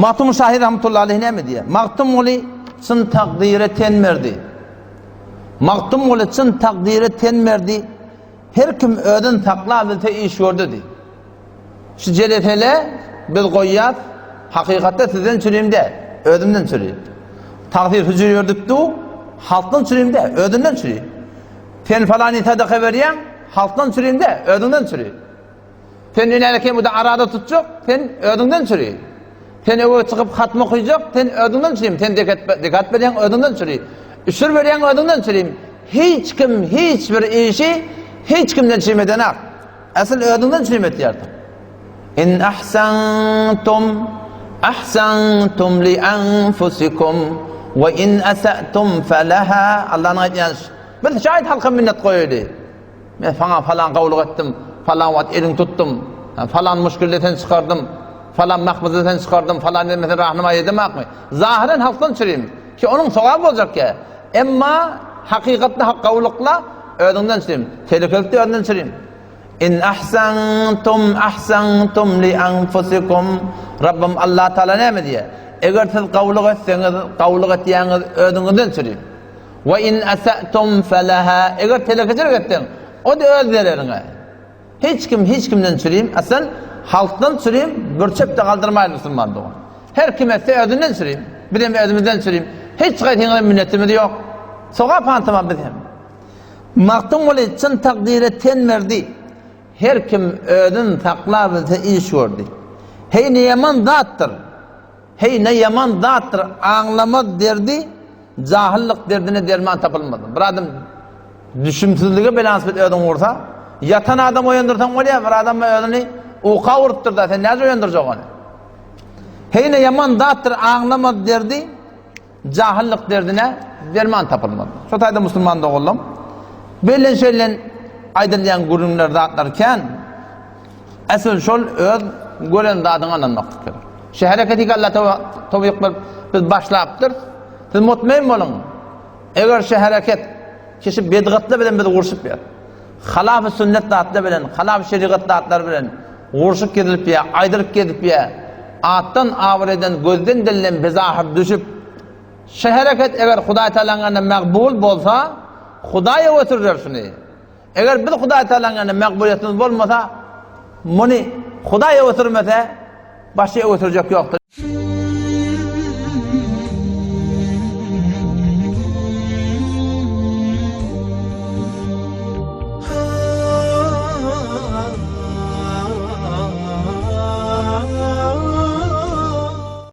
Magtymguly şahyr rahmetullahi aleyh näme diýýär? Magtymguly çyn takdyra ten berdi. Magtymguly çyn takdyra ten berdi. Her kim özün sakla bilse iş gördi diý. Şu jelesele biz goýýas, hakykatda sizden çürim däl, özümden çüri. Tagsyr hüjür ýördüp du, halkdan çürim däl, özünden çüri. Sen falany sadaka berýäň, halkdan çürim däl, özüňden çüri. Sen ünäli kemuda arada tutjak, sen özüňden çüri. Sen öwe çykyp hatma okyjak, sen özüňden çürim. Sen zekat, zekat berýäň, özüňden çüri. Üşür berýäň, özüňden çürim. Hiç kim hiç bir işi hiç kimden çürim edenak. Asyl özüňden çürim etýärsiň. In ahsantum ahsantum li anfusikum we in asatum falaha. Allah'ın aýdýan Biz şaýat halka minnet goýaýly. Men saňa falan gowluk etdim, falan wagt eliň tutdum, falan muşkilde seni çykardym, falan mahmyzda seni çykardym, falan ýerde men seni rahnama edemakmy? Zahyren halkdan çürim ki onuň sogaby boljak ýa. Emma hakykatda hak gowlukla özüňden çürim, telekelikde özünden çürim. In ahsantum ahsantum li anfusikum. Rabbim Allah Taala näme diýýär? Eger siz gowluk etseňiz, gowluk etýäňiz özüňizden çürim. We in asatum falaha eger telekeçilik etseň, o-da öz zereriňe. Hiç kim hiç kimden çürim, asal halkdan çürim, bir çöp-de galdyrmaýyn musulman dogan. Her kim etse özünden çürim, biz hem özümizden çürim. Hiç haýsyňyza minnetimiz ýok. Sogap hantama biz hem. Magtymguly çyn takdyra ten berdi. Her kim özün saklabilse iş gördi. Heý ne ýaman zatdyr. Heý, ne ýaman zatdyr, aňlamaz derdi, jahyllyk derdine derman tapylmaz. Bir adam düşümsizlige belanspet özüňi ursa, ýatan adam oýandyrsaň bolýar, bir adam özüni uka urupdyr-da, sen näce oýandyrjak ony? Heý, ne ýaman zatdyr, aňlamaz derdi, jahyllyk derdine derman tapylmaz. Şo taýda musulman doganlarym, bellen-şellen aýdylýan gürrüňler, zatlar kän. Asyl şol öz gören zadyňa ynanmaklyk gerek. Şu hereketi Allah towfyk berip biz başlapdyrys. Siz mutmain boluň. Eger şu hereket kişi bedgatlar bilen biz urşup ýa halaf sünnet zatlar bilen, halaf şerigat zatlar bilen urşup gezilip ýa aýdylyp gezip ýa atdan abraýdan gözden dilden bezahir düşüp şu hereket eger Hudaý Taalanyň ýanynda magbul bolsa, Hudaý ötürer şuny. Eger biz Hudaý Taalanyň ýanynda makbulyýetimiz bolmasa, muny Hudaý öwüsirmese, başga öwüsirjek ýokdur.